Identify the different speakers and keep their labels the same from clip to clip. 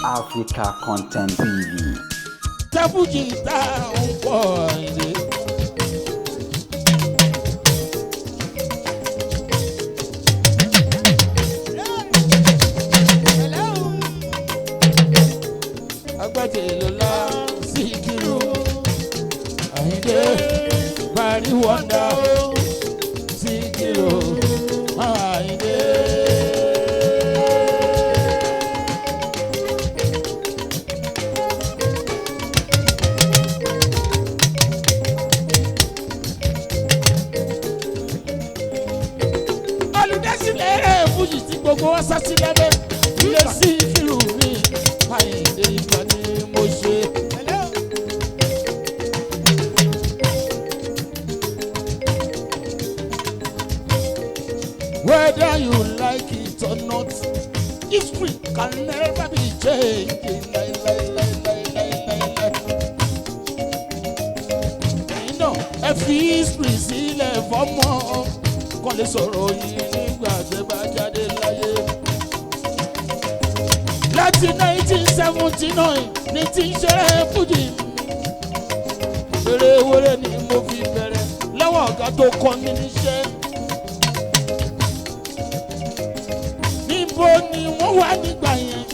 Speaker 1: Africa Content TV.
Speaker 2: Tẹ́fújì tá à ń pọ̀ Àyìndé. Agbátẹ̀lọ́lá Síkírù Àyìndé Barry Wonder Síkírù Àyìndé. Olùdásílẹ̀ eré fújì tí gbogbo wa sá sí lábẹ́ ilé Síkírù mi Àyìndé ìgbà ni mo ṣe. Whether you like it or not, history can never be changed. Lai, lai, lai, lai, lai, lai, lai. Ẹ̀yin náà ẹ fi history sílẹ̀ fọ́mọ kan lè sọ̀rọ̀ yìí nígbà tẹ́ bá jáde láyé. Láti 1979 ní ti ń ṣeré fújì mi. Wérewére ni mo fi bẹ̀rẹ̀ lọ́wọ́ ọ̀gá tó kọ́ mi níṣẹ́. Níbo ni wọ́n wà nígbà yẹn?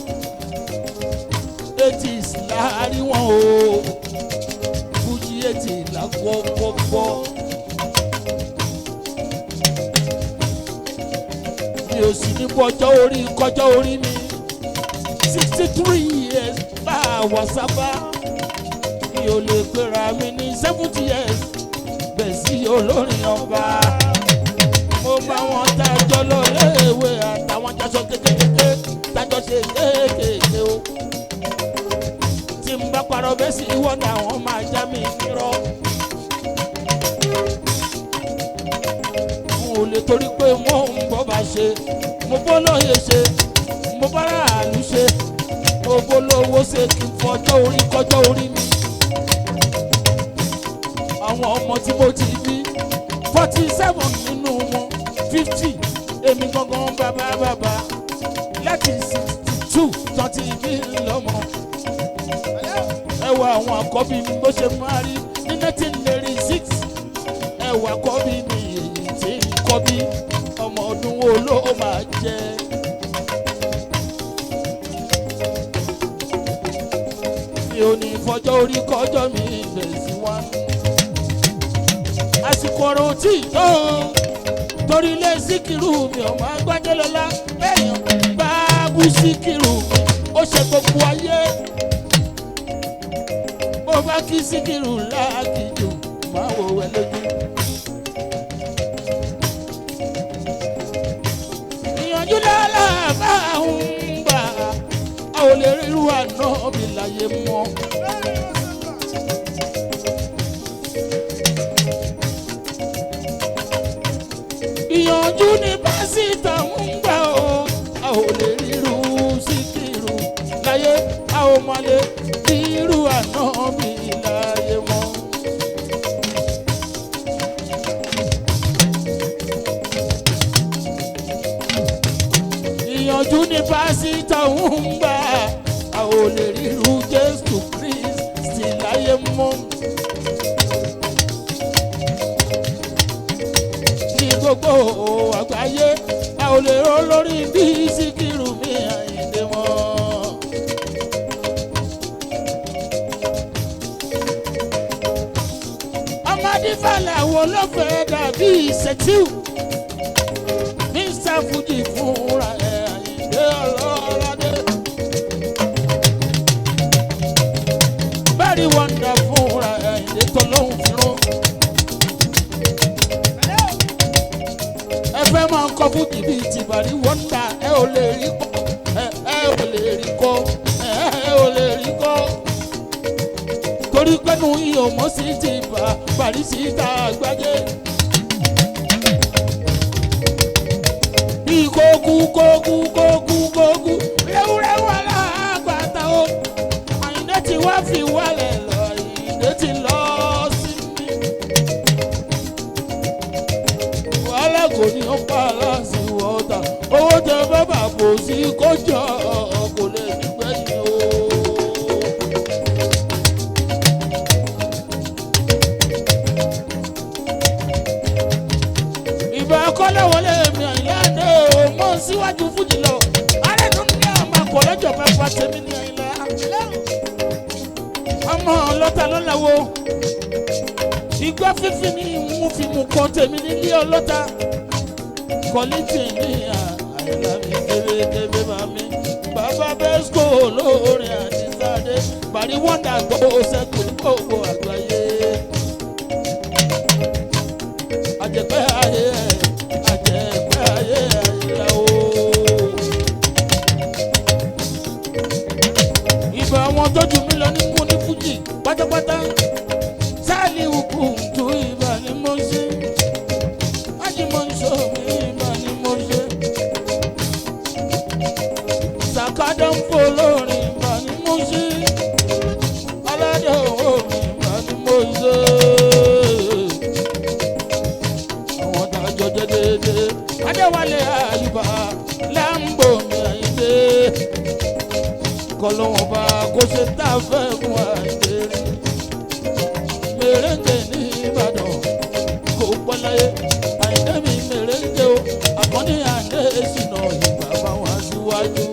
Speaker 2: 80s láàárín wọn o. Fújì 80 lákọ́kọ́ gbọ́. Mi ò sì ní bọ́jọ́ orí kọjọ́ orí mi. 63 years bá a wà sábà. Mi ò lè pera mi ní 70 years bẹ́ẹ̀ sí olórin ọba. Mo bá wọn dájọ́ lọ léèwé àtàwọn jásọ kékeré tájọ́ ṣe kéékèèké o. Tí n bá parọ́ bẹ́ẹ̀ sí wọ́n náà wọ́n máa já mi nírọ́. N ò lè torí pé mo ń bọ́ bá ṣe, mo bọ́ lóye ṣe, mo bá ráàlú ṣe, mo bó lówó ṣe kí n fọjọ́ orí kọjọ́ orí mi. Àwọn ọmọ tí mo ti bí 47 nínú wọn 50 èmi gangan bàbá bàbá láti 62 tán ti bí lọ́mọ. Ẹ wo àwọn àkọ́bí mi bó ṣe máa rí ní 1986. Ẹ wo àkọ́bí mi èyí tí ń kọ́bí ọmọ ọdún wo ló máa jẹ́. Mi ò ní fọjọ́ orí kọjọ́ mi bẹ̀ sí wá. Àsìkò ọ̀rọ̀ tí ì tó torí ilé Síkírù mi ò máa gbájẹ́ lọ́lá bẹ́ẹ̀yàn bá bú Síkírù mi ó ṣe gbogbo ayé. Bó bá kí Síkírù láàkìjù máa wò wẹ́ lójú. Ìyànjú lọ́la bá ń gbà a ò lè rírú àná mi láyé mọ́. Ìyànjú ni pásítọ̀ ń gbà ó a ò lè rírú Síkírù láyé a ò mọ̀ lè rírú àná mi láyé mọ́. Ìyànjú ni pásítọ̀ ń gbà a ò lè ríru Jésù Kristi láyé mọ́. Ní gbogbo àgbáyé a ò lè ró lórí bí Síkírù mi Àyìndé mọ́. Ọmọdé fàlàwọ̀ ló fẹ́ dàbí Ṣètìú. Mr. Fuji fúnra ẹ̀ Àyìndé Ọlọ́ládé. Barry Wonder fúnra ẹ̀ Àyìndé tọ́lọ́hún fi rán. Ẹ fẹ́ máa ń kọ fújì bíi ti Barry Wonder ẹ ò lè rí kọ́ ẹ ò lè rí kọ́ ẹ ò lè rí kọ́. Torí pẹ́nu iyọ̀ mọ́ sí ti Barry síta àgbájé. Bí kókú kókú kókú kókú rẹ́wúrẹ́wú alágbàtà o. Àyìndé ti wá fi wálẹ̀ lọ, Àyìndé ti lọ sí mi. Wàhálà kò ní ó pa aláǹsì wọ́tà. Owó tẹ bábà kò sí kó jọ kò lè dúpẹ́ yìí o. tèmi ní Àyìnlá. Ọmọ ọlọ́ta ló làwọ̀. Igbá fífi ni mo fi mú kan tèmi nílé ọlọ́ta. Kọ́lítì ní Àyìnlá mi kébékébé bá mi. Bàbá Bẹ́sìkò lórin àti sáde. Bàrí wọ́ndà tó sẹ́kù ní gbogbo àgbáyé. Àjẹpẹ́ ayé ẹ̀, àjẹpẹ́ ayé Àyìnlá o. Ìbà àwọn tó jù mí lọ ní mú ní fújì pátápátá. Sáàlì òkú tó ìbà ni mo ṣe. Ájì mo ń sọ mi ìbà ni mo ṣe. Sàkádà ń fò lórin ìbà ni mo ṣe. Aládé owó mi ìbà ni mo ṣe. Àwọn tàjọ jẹ déédéé. Adéwálé Àyùbá láǹbò mi Àyìndé. Kọlọ́wọ́n bá kó ṣe tá a fẹ́ fún Àyìndé rí. Mèrèǹdè ní Ìbàdàn kò pọ́ láyé. Àyìndé mi mèrèǹdè o, àkànní àdé ṣìnà ìgbà bá wọn síwájú.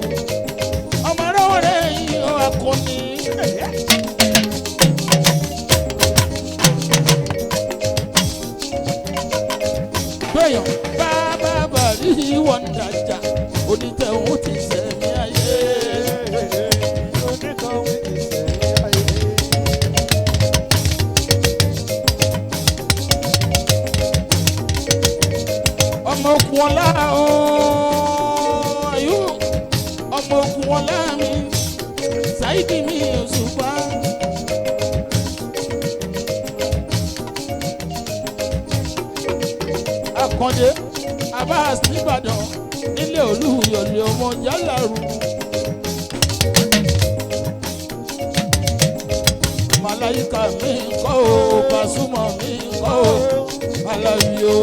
Speaker 2: Ọmọ arọ́wọ́ rẹ̀ yìí ó akọni. Gbẹ̀yàn bá bá rí wọn dàjà, onítẹ̀hún ti sẹ̀mí ayé. Ọmọ okùn ọlá ooo ayú ọmọ okùn ọlá mi Saidi mi Òṣùpá. Àkàndé Abbas nìbàdàn nílé Olúyọ̀lé ọmọ Jálárù. Màláyíkà mi kọ́ o, Pasuma mi kọ́ o, Alábí o.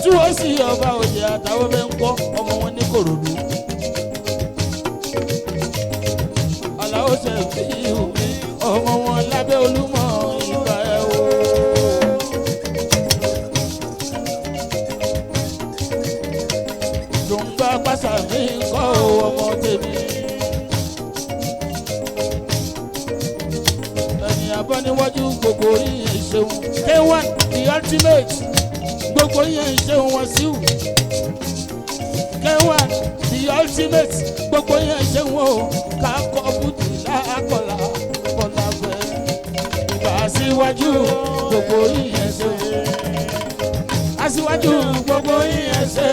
Speaker 2: Tí wọ́n sì ọba òye àtàwọn fẹ́ ń kọ́ ọmọ wọn ní Kòròdú. Àlàó ṣe fi omi ọmọ wọn lábẹ́ Olúmọ ìgbà ẹ̀ o. Dùngbà pàṣà mi kọ́ ọmọ tèmi. Ẹni abániwájú gbogbo yìí ṣeun. K1 the ultimate gbogbo yẹn ṣeun wọn sí wù. K1 the ultimate gbogbo yẹn ṣeun o. Kakọ bùtì lákọlà kọlà fẹ́. Ìgbà síwájú gbogbo yẹn ṣeun. Aṣíwájú gbogbo yẹn ṣe